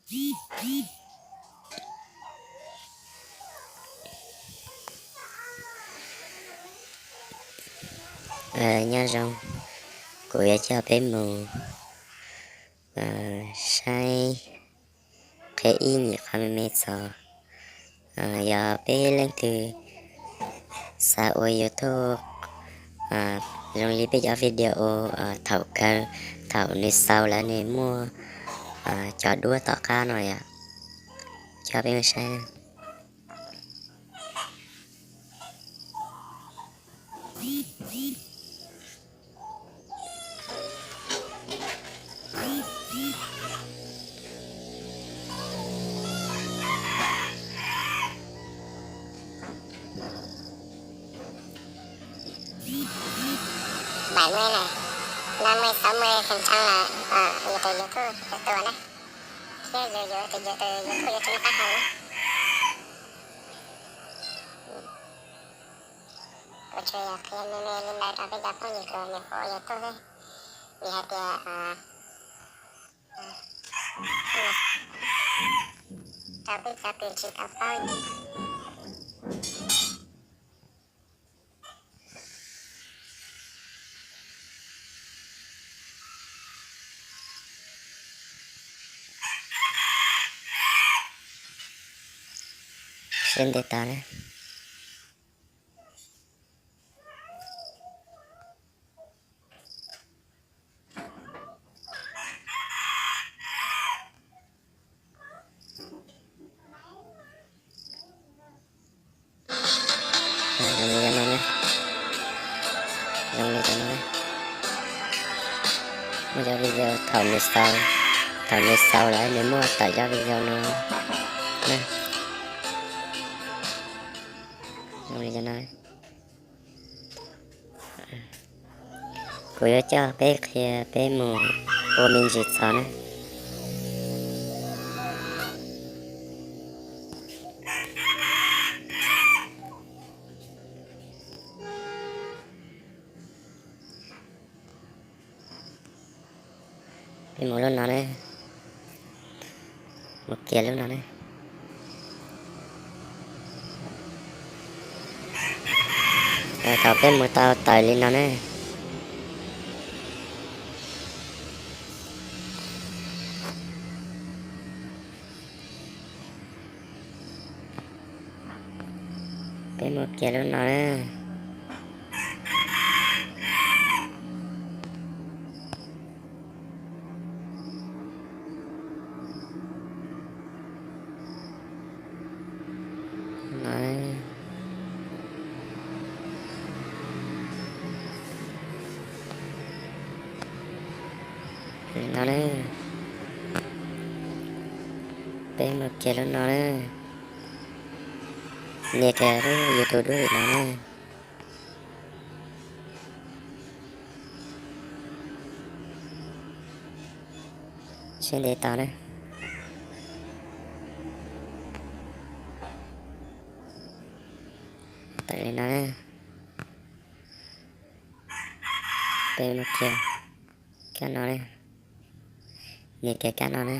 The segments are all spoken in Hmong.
Nyob zoo, kuv yuav coj peb mus saib qhia ib nyuag qhov me me txog, yog peb leej twg xav ua YouTube zoo li peb cov video thaum kawg, thaum nws xaus lawm nws muaj cov duab tom qab no yom. Coj peb mus saib. Bảy mươi này, năm mươi, sáu mươi phần trăm là YouTube, YouTube tua na. Thiab yus, yus, yus tus YouTube yuav tsum noj qab hau na. Kuv tsuas yog qhia me me li ntawd rau peb cov phooj ywg uas nyuam qhuav ua YouTube xwb, vim hais tias rau peb cov kws tsis tau paub. Siab ntev tas na. Zoo li cov no na. Zoo li cov no na. Muaj cov video thaum nws xaus, thaum nws xaus lawm nws muaj tawm cov video no na. Zoo li cov no. Kuv yuav coj peb qhia peb mus ua me ntsis txog na. Peb mus lub no na. Mus kiag lub no na. Thaum peb mus tau tawm li no na, peb mus kiag lub no na. No na, peb mus kiag lub no na. Nias kiag lub YouTube dub li no na. Siab ntev tas na. Tawm li no na. Peb mus kiag kab no na. Nias kiag kab no na.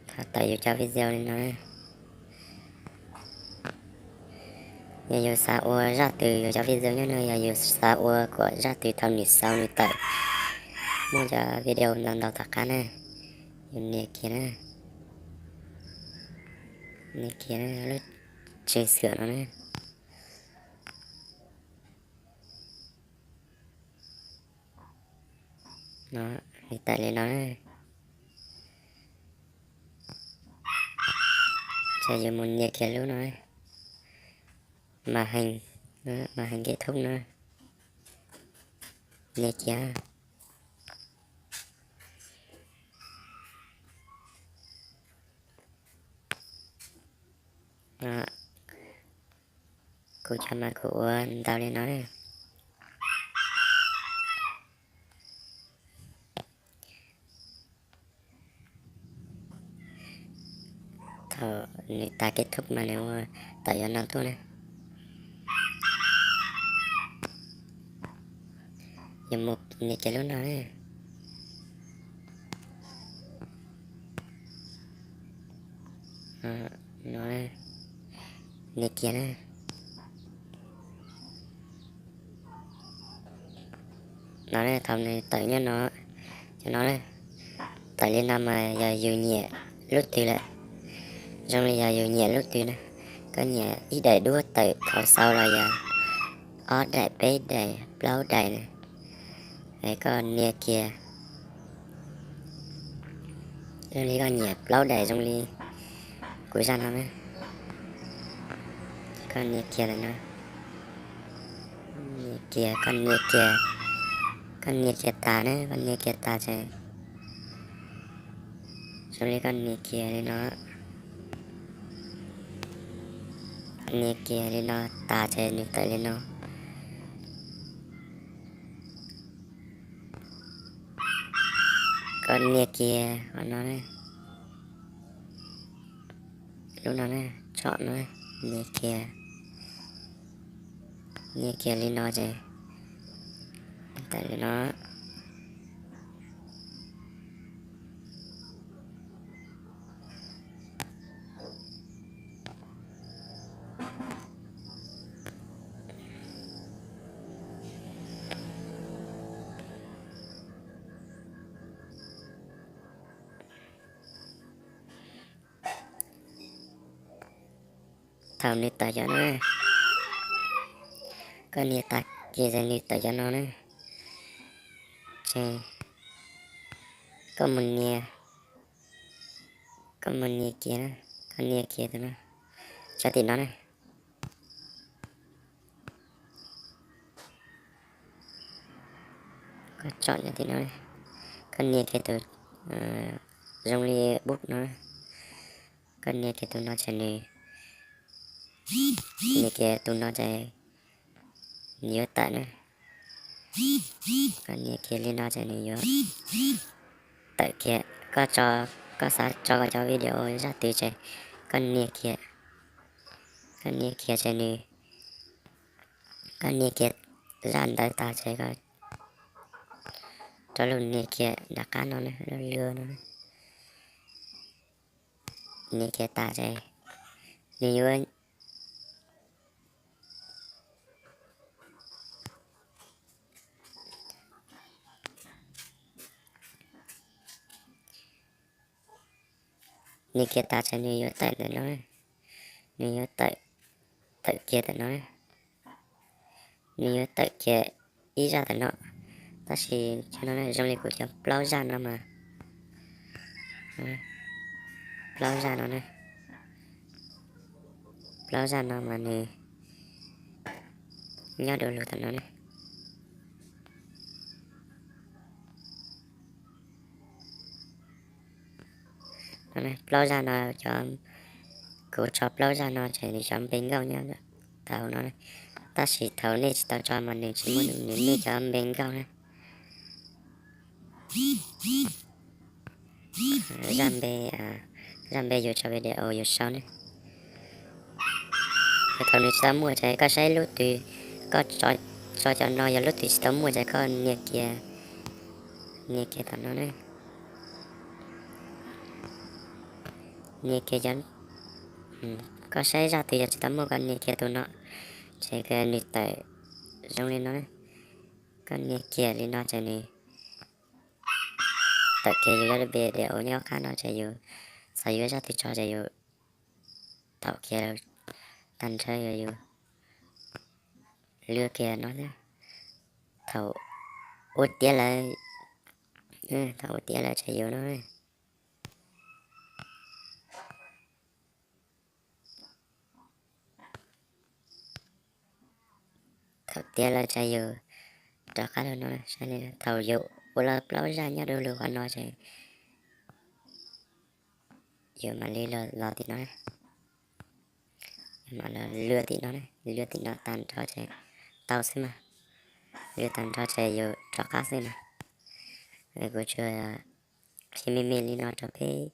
Thaum tawm yus cov video li no na. Yog yus xav ua zaj twg, yus cov video nyob no yog yus xav ua kom zaj twg thaum nws xaus nws tawm muaj cov video ntau ntau tom qab na, yus nias kiag na. Nias kiag lub tswv xwm no na. No, nias tawm li no na. Ces yus mus nias kiag lub no, màn hình, màn hình kết thúc no. Nias kiag. Kuv cov mas kuv ua ntau li no na. Thaum nws tas kết thúc mas nws ua tawm yog no tuaj na. Yog mus nias kiag lub no na. No, nias kiag na. No na, thaum nws tawm nyob no, cov no na, tawm li no mas yog yus nyiam lub twg lawm. Zoo li yog yus nyiam lub twg na, koj nyiam ib daim duab tawm thaum xaus los yog ob daim, peb daim, plaub daim na, es koj nias kiag. Zoo li koj nyiam plaub daim zoo li kuv zaj no na, koj nias kiag ntawm no. Nias kiag, koj nias kiag, koj nias kiag tas na, koj nias kiag tas ces zoo li koj nias kiag li no. Nias kiag li no tas ces nws tawm li no. Koj nias kiag qhov no na, lub no na, tsom no, nias kiag, nias kiag li no ces tawm li no. Thaum nws tawm cov no, koj nias tas kiag ces nws tawm cov no na. Ces koj mus nias, koj mus nias kiag na, koj nias kiag tus no, cov tim no na. Koj tsom cov tim no, koj nias kiag tus zoo li bub no, koj nias kiag tus no ces nws, nias kiag tus no ces nws yuav tawm na. Koj nias kiag li no ces nws yuav tawm kiag. Koj tso, koj xav tso koj cov video zaj twg ces koj nias kiag, koj nias kiag ces nws, koj nias kiag zaj ntawd tas ces koj rov lug nias kiag nram qab no na, lub lw no na. Nias kiag tas ces nws yuav, nias kiag tas ces nws yuav tawm ntawm no, nws yuav tawm, tawm kiag ntawm no, nws yuav tawm kiag ib zaj ntawm no. Tab sis cov no zoo li kuv cov plaub zaj no mas, plaub zaj no na, plaub zaj no mas nws nyob du lug ntawm no ne. Plaub zaj no, cov, kuv tso plaub zaj no ces nws cov npe nkauj nyob tau no, tab sis thaum nej tsis tau tso mas nws tsis muaj nws nej cov npe nkauj na. Zaj npe, zaj npe yus tso video yus sau ne. Thaum nws tsis tau muaj ces koj saib lub twg, koj tso cov no, yog lub twg tsis tau muaj ces koj nias kiag, nias kiag tom no ne. Nias kiag, koj saib zaj twg yog tsis tau muaj koj nias kiag tus no, ces nws tawm zoo li no. Koj nias kiag li no ces nws tawm kiag yus lub video nyob qab no ces yus xav yuav zaj twg tso ces yus thaum kiag tag nrho yus lwaj kiag no thiab. Thaum ua tiav lawm, thaum ua tiav lawm ces yus no, thaum tiav lawm ces yus rov qab los no, thaum yus ua los plaub zaj nyob du lug qhov no ces yus mam li los tim no, mam los lwaj tim no, lwaj tim no tag nrho ces tau xwb mas, lwaj tag nrho ces yus rov qab xwb na. Kuv tsuas qhia me me li no rau peb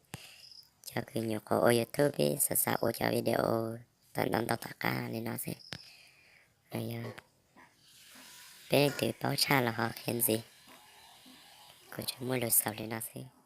cov kws nyuam qhuav ua YouTube, peb xav xav ua cov video tawm ntau ntau tom qab li no xwb. Yog Peb leej twg paub tshaj los ho qhia ntxiv. Kuv tsuas muaj lus xaus li no xwb.